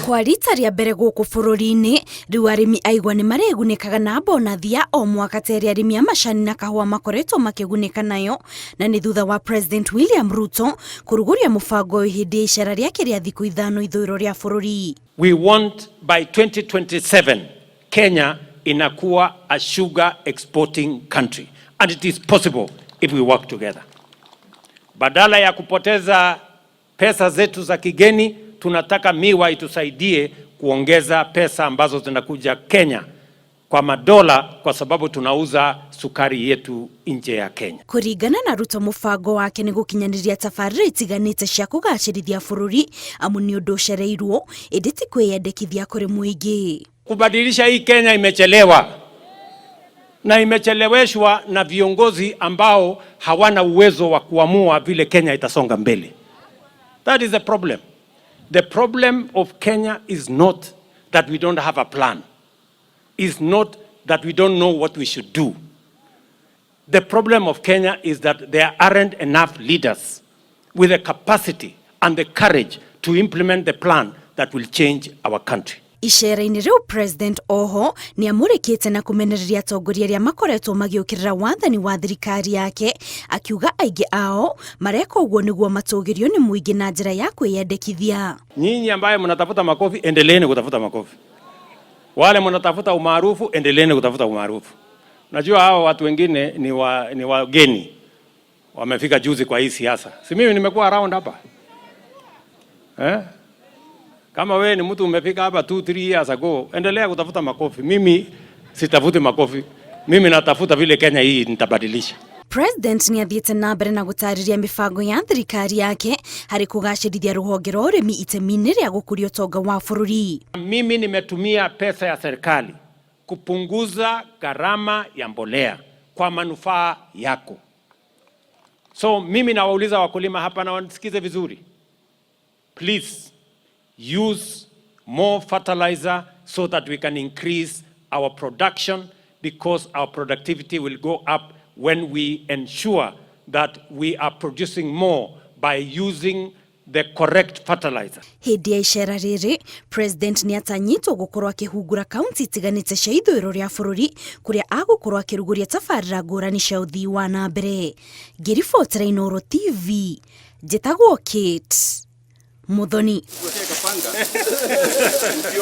Kwa rita rĩa mbere gũkũ bũrũri-inĩ, rĩu arĩmi a igwa nĩ marĩgunĩkaga na bonathi ya o mwaka ta ĩrĩa arĩmi a macani na kahũa makoretwo makĩgunĩka nayo, na nĩ thutha wa President William Ruto kũrugũria mũbango ũyũ hĩndĩ ya icera rĩake rĩa thikũ 5 ithũĩro rĩa bũrũri. We want by 2027 Kenya inakuwa a sugar exporting country, and it is possible if we work together. Badala ya kupoteza pesa zetu za kigeni, tunataka miwa itusaidie kuongeza pesa ambazo zinakuja Kenya kwa madola, kwa sababu tunauza sukari yetu nje ya Kenya. Kũringana na Ruto, mũbango wake nĩ gũkinyanĩria tabarĩra itiganĩte cia kũgacĩrithia bũrũri, amu nĩ ũndũ ũcereirwo ĩndĩ ti kwĩyendekithia kũrĩ mũingĩ. Kubadilisha hii Kenya imechelewa na imecheleweshwa na viongozi ambao hawana uwezo wa kuamua vile Kenya itasonga mbele. That is the problem. The problem of Kenya is not that we don't have a plan. Is not that we don't know what we should do. The problem of Kenya is that there aren't enough leaders with the capacity and the courage to implement the plan that will change our country. Icera-inĩ rĩu, President oho nĩ amũrĩkĩte na kũmenereria atongoria arĩa makoretwo magĩũkĩrĩra wathani wa thirikari yake, akiuga aingĩ ao mareka ũguo nĩguo matũgĩrio nĩ mũingĩ na njĩra ya kwĩyendekithia. Nyinyi ambaye mnatafuta makofi, endeleeni kutafuta makofi. Wale mnatafuta umaarufu, endeleeni kutafuta umaarufu. Najua hao watu wengine ni wageni, wamefika juzi kwa hii siasa. Si mimi nimekuwa around hapa, eh? Kama wewe ni mtu umefika hapa 2 3 years ago, endelea kutafuta makofi. Mimi sitafuti makofi. Mimi natafuta vile Kenya hii nitabadilisha. President nĩ athiĩte na mbere na gũtarĩria mĩbango ya thirikari yake harĩ kũgacĩrithia rũhonge rwa ũrĩmi itemi-inĩ rĩa gũkũria ũtonga wa bũrũri. Mimi nimetumia pesa ya serikali kupunguza gharama ya mbolea kwa manufaa yako. So mimi nawauliza wakulima hapa na wanisikize vizuri. Please use more fertilizer so that we can increase our production, because our productivity will go up when we ensure that we are producing more by using the correct fertilizer. Hĩndĩ ya icera rĩrĩ, President nĩ atanyĩtwo gũkorwo akĩhungura kaunti itiganĩte cia ithũĩro rĩa bũrũri, kũrĩa agũkorwo akĩrugũria tabarĩra ngũrani cia ũthii wa na mbere. Ngĩribotera Inooro TV, njĩtagwo Kate Muthoni.